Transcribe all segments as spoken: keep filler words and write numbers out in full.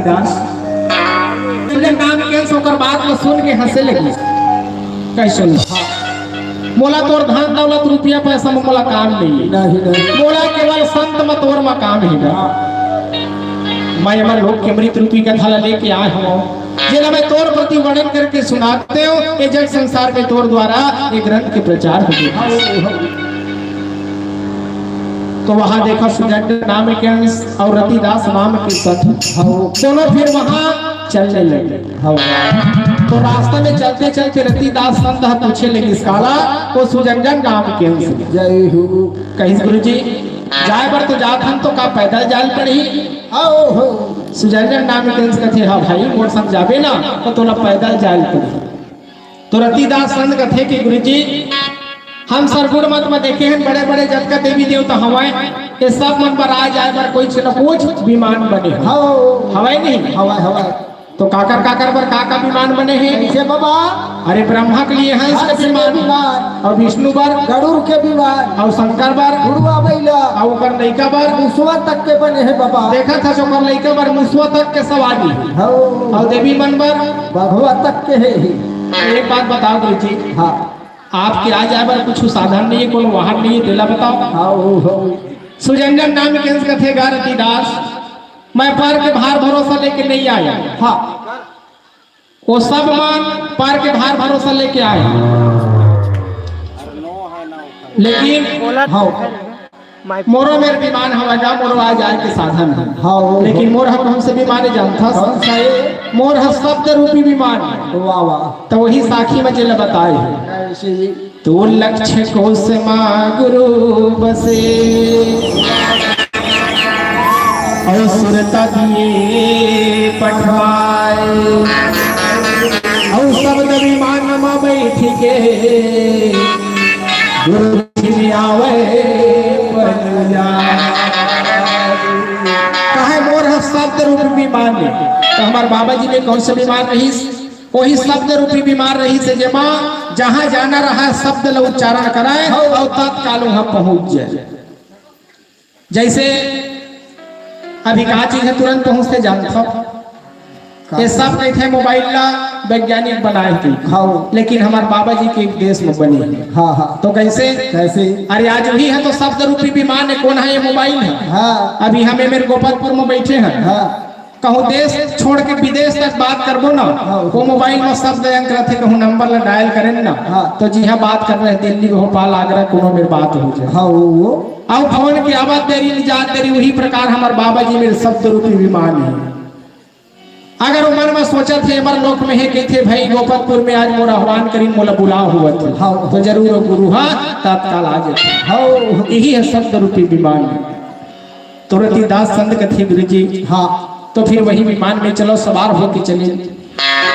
दास। सुजन नाम के अंश ओकर बात ल सुन के हंसे लगी। कैसे? मोला तोर धन दौलत रुपया पैसा में मोला काम नहीं है। नहीं, नहीं। मोला केवल संत म तोर म काम है ना। मैं हमर लोक के अमृत रूपी कथा ला लेके आए हूँ, जेला मैं तोर प्रति वर्णन करके सुनाते हूँ, ये जग संसार में तोर द्वारा ये ग्रंथ के प्रचार हो गया। तो वहां देखा, सुजन नाम के अंश और रतिदास नाम के संत, हाँ। दोनों फिर वहां चलने लगे। हाँ। तो रास्ता में चलते चलते रतिदास संत ह पूछे लगिस काला, वो सुजंजन नाम के अंश। जय हो। कहिस, "गुरुजी, जाए बर तो जात हन, तो का पैदल जाए ल पड़ही?" हाँ, हो। सुजंजन नाम के अंश कथे, "हाँ भाई, मोर संग जाबे ना, तो तोला पैदल जाए ल पड़ही।" तो रतिदास संत कथे कि गुरुजी, हम सरगुण मत म देखे हन, बड़े-बड़े जतका देवी देवता हवय, ये सब मन बर आए जाए बर कुछ न कुछ विमान बने हवय। हाँ। हवय नहीं? हवय, हवय। तो काकर काकर बर का का विमान बने हे? कैसे बाबा? अरे, ब्रह्मा के लिए हंस के विमान, और विष्णु बर गरुड़ के विमान, और शंकर बर घुड़वा बैला, और ओकर लइका बर मुसवा तक के बने हे बाबा। देखा था, ओकर लइका बर मुसवा तक के सवारी। हाँ। और देवी मन बर बघवा तक के हे। एक बात बताओ गुरु जी, हाँ। आपके आ जाए बर कुछ साधन नहीं है, कोनो वाहन नहीं है, तेला बताओ। हाँ, हो, हो। सुजंजन नाम के अंश कथे, "गा रतिदास, मैं पर के भार भरोसा लेके नहीं आया।" हाँ। वो सब मन पर के भार भरोसा लेके आए, लेकिन हाँ, मोरो मेर विमान हवय गा, मोरो आ जाए के साधन है। हाँ, वो लेकिन मोर ह कौन से विमान है जानथस? कौन सा है? मोर ह शब्द रूपी विमान है। वाह, वाह। तो वही साखी में जेला बताए है। ऐसे ही। तो लक्ष कोस मा गुरु बसे, और सुरता दिए पठवाए, और शब्द विमान मा बैठ के गुरु जी आवे पनुया। काहे मोर ह शब्द रूप विमान में, तो हमार बाबा जी में कौन सा विमान रहिस? वही शब्द रूपी विमान रहिस हे, जेमा जहां जाना रहा शब्द ल उच्चारण कराए और तत्काल वहां पहुंच जाए। जैसे अभी का चीज है, तुरंत पहुंचते जानथव। का? ये सब कहिथे मोबाइल ला वैज्ञानिक बनाए थे। हाँ। लेकिन हमार बाबा जी के उपदेश में बने हे। हाँ, हाँ। तो कैसे? कैसे? अरे आज वही है तो शब्द रूपी विमान है, कौन है ये मोबाइल है? हाँ। अभी हमें मेरे गोपालपुर में बैठे हैं। हाँ। कहूँ देश छोड़ के विदेश तक बात करबो ना, हाँ। वो मोबाइल में शब्द अंक रथे, कहूँ नंबर ला डायल करें ना, हाँ। तो जी हाँ बात कर रहे दिल्ली, भोपाल, आगरा, कोनो मेर बात हो जाए। हाँ, वो, वो। अब फोन की आवाज देरी नहीं जात देरी, वही प्रकार हमार बाबा जी मेरे शब्द रूपी विमान है। अगर वो मन में सोचत हे, "हमर लोक में हे," कहिथे, "भाई, गोपतपुर में आज मोर आह्वान करिन, मोला बुलाव हुआ थे।" हाँ। तो जरूर वो गुरु हा तत्काल आ जाथे। हाँ। यही है शब्द रूपी विमान। तो रतिदास संत कथे, "गुरु जी, हाँ।" तो फिर वही विमान में चलो, सवार होके चले।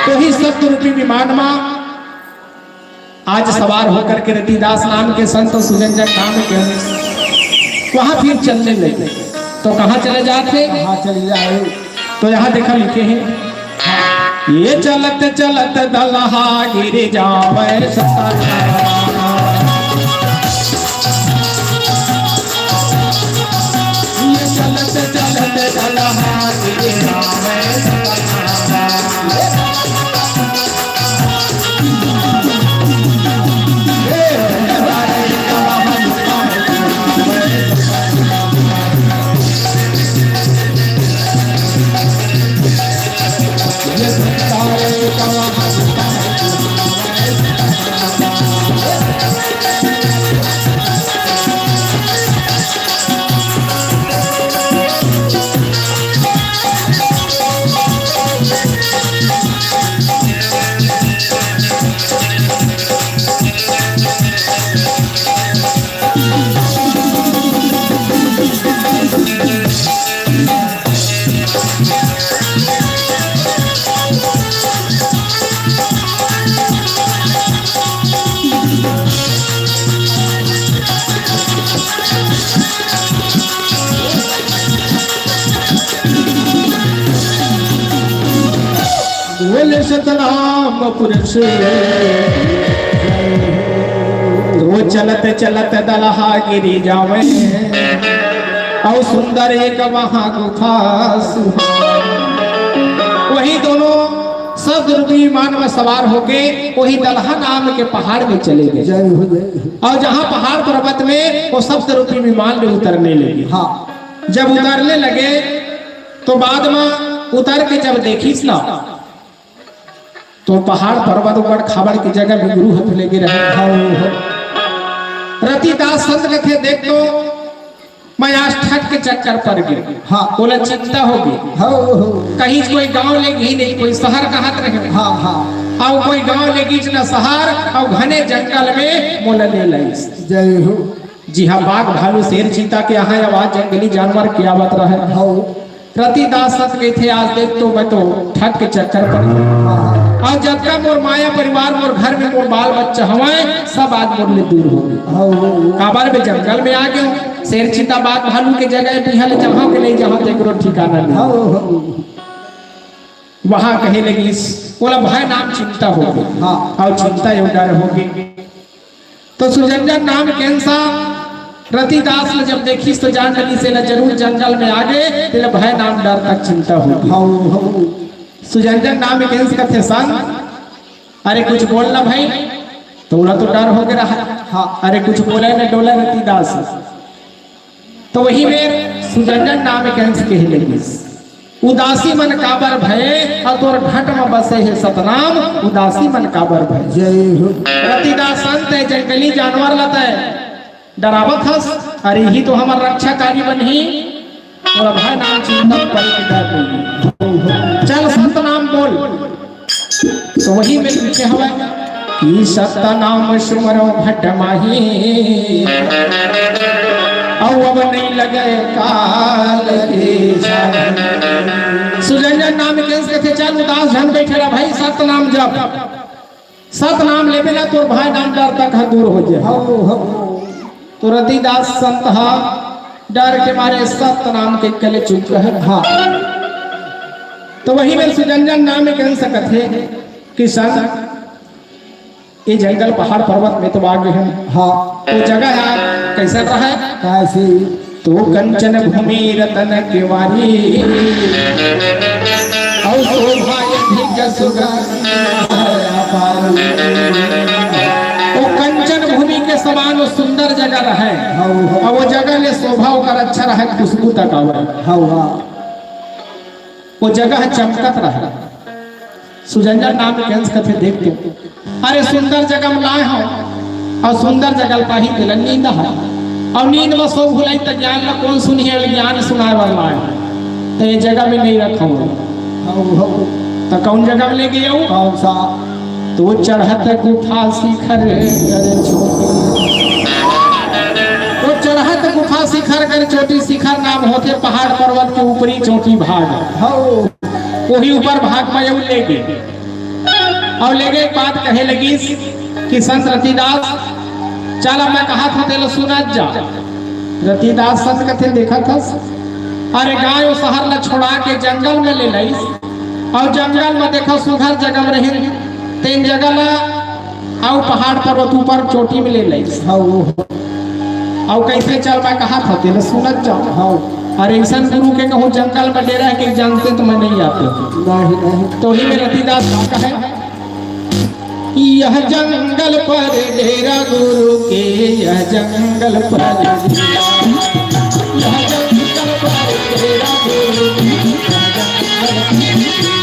तो ही शब्द रूपी विमान में आज सवार होकर के रतिदास नाम के संत और सुजन जन नाम के वहां फिर चलने लगे। तो कहाँ चले जाते? कहाँ चले जाए? तो यहाँ देखा लिखे हैं, "ये चलत चलत दलहा गिर जावे सतना।" ये चलत चलत दलहा गिर जावे सतना। बोले सतनाम पुरुष। वो चलत चलत दलहा गिरी जावे, और सुंदर एक वहां गुफा सुहावे। सप्तरूपी विमान में सवार होके वही दलहा नाम के पहाड़ में चले गए। जय हो, जय हो। और जहाँ पहाड़ पर्वत में वो सप्तरूपी विमान में उतरने लगे। हाँ। जब उतरने लगे तो बाद में उतर के जब देखिस ना, तो पहाड़ पर्वत ऊपर खाबड़ की जगह में गुरु हथ लेके रहे। हाँ, हाँ। रतिदास संत कथे, "देख तो मैं आज ठग के चक्कर पर गे।" हाँ। बोला, चिंता होगे। हाँ, हाँ। कहीं कोई गांव ले गई नहीं, कोई शहर कहत रहे। हाँ, हाँ। अउ कोई गांव ले गीच न शहर, अउ घने जंगल में मोला ले लइस। जय हो। जी हाँ, बाघ, भालू, शेर, चीता के यहाँ आवाज, जंगली जानवर के आवत रहे। हाँ। रतिदास संत कहिथे, आज देख तो मैं तो ठग के चक्कर पर। हाँ। अउ जतका मोर माया परिवार, मोर घर में मोर बाल बच्चा हवय, सब आज मोर ले दूर होगे। हाँ। काबर में जंगल में आ गयो, शेर चीता बाघ भालू के जगह बिहान जहाँ के नहीं, जहाँ तेकरो ठिकाना नहीं। हाँ, हाँ। वहाँ कहे लगिस, बोला, "भाई नाम चिंता होगे।" हाँ। अउ चिंता अउ डर होगे। तो सुजंजन नाम के इंसान रतिदास ने जब देखिस तो जान लगिस, "एला जरूर जंगल में आ गे, तेला भय नाम डर तक चिंता होगे।" हाँ, हाँ। सुजंजन नाम के इंसान कथे, "संत, अरे कुछ बोल ना भाई।" तो ओला तो डर होगे रहा। हाँ। अरे कुछ बोले न डोले रतिदास। तो वही मेर सुजंजन नाम के अंश कहे लगिस, "उदासी मन काबर भये, अउ तोर घट म बसे हे सतनाम, उदासी मन काबर भये।" जय हो। रतिदास संत हे, जंगली जानवर ल तय डरावत हस, अरे इही तो हमर रक्षाकारी बनही, तोर भय नाम चिंता परे के डर नहीं। चल सतनाम बोल। तो वही में लिखे हवय कि सतनाम सुमरो भट माही, अउ अब नहीं लगे काल के छाही। सुजंजन नाम के कथे, "चल उदास झन बैठे रह भाई, सतनाम जप, सतनाम लेबे ना, तोर भय नाम डर तक ह दूर हो जाए।" हौ, हौ। तो रतिदास संत ह डर के मारे सतनाम के कले चुप रहे। हाँ। तो वही में सुजंजन नाम के कथे कि संत, ये जंगल, पहाड़, पर्वत में तो आ गे हन। हाँ। वो जगह ह कइसन रहय? कइसे? तो कंचन भूमि रतन के वारी, अउ शोभा अधिक सुगंध अपार। वो कंचन भूमि के समान वो सुंदर जगह रहय। हाँ, हाँ। अउ वो जगह ले शोभा ओकर अच्छा रहय, खुशबू तक आवय। हाँ, हाँ। वो जगह चमकत रहय। सुजंजन नाम के अंश कथे, "देख तो, अरे सुंदर जगह में लाए हंव, अउ सुंदर जगह ल पाही तेला नींद ह, अउ नींद में सो भुलाई त ज्ञान ल कोन सुनही, ज्ञान सुनाए वाला आए, त ये जगह में नहीं रखंव।" हौ, हौ। त कौन जगह में ले गे हंव? कौन सा? तो चढ़त गुफा शिखर कर चोटी। तो चढ़त गुफा शिखर कर चोटी, शिखर नाम होथे पहाड़ पर्वत के ऊपरी चोटी भाग। हौ। वही ऊपर भाग में अउ ले गे। अउ ले गे के बाद कहे लगिस कि संत रतिदास, चल अब मैं कहत हंव तेला सुनत जा। रतिदास संत कथे, "देखत हस, अरे गांव अउ शहर ल छोड़ा के जंगल में ले लइस, अउ जंगल में देखो सुघर जगह में रहिन, तेन जगह ल अउ पहाड़ पर्वत ऊपर चोटी में ले लइस।" हौ। अउ कइसे चल मैं कहत हंव तेला सुनत जा। हौ। अरे अइसन गुरु के कहूँ जंगल में डेरा हे कि जानते तो मैं नहीं आते। नहीं, नहीं। तो ही में रतिदास का कहे, यह जंगल पर डेरा गुरु के, यह जंगल पर डेरा, यह जंगल पर डेरा गुरु के, यह जंगल पर डेरा।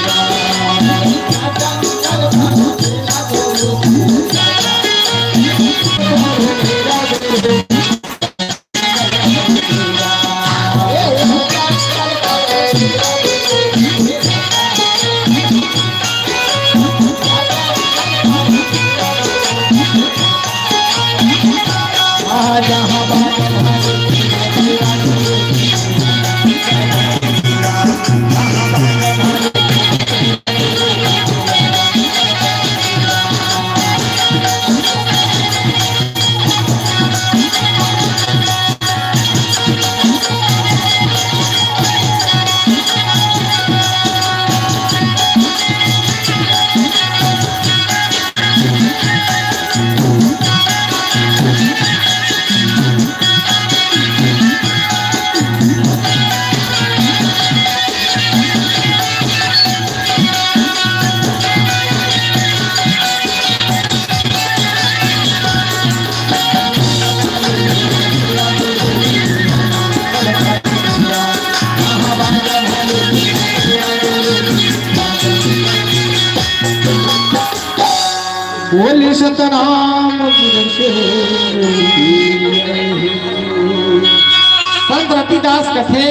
बोले सतनाम गुरु के। संत रतिदास कथे,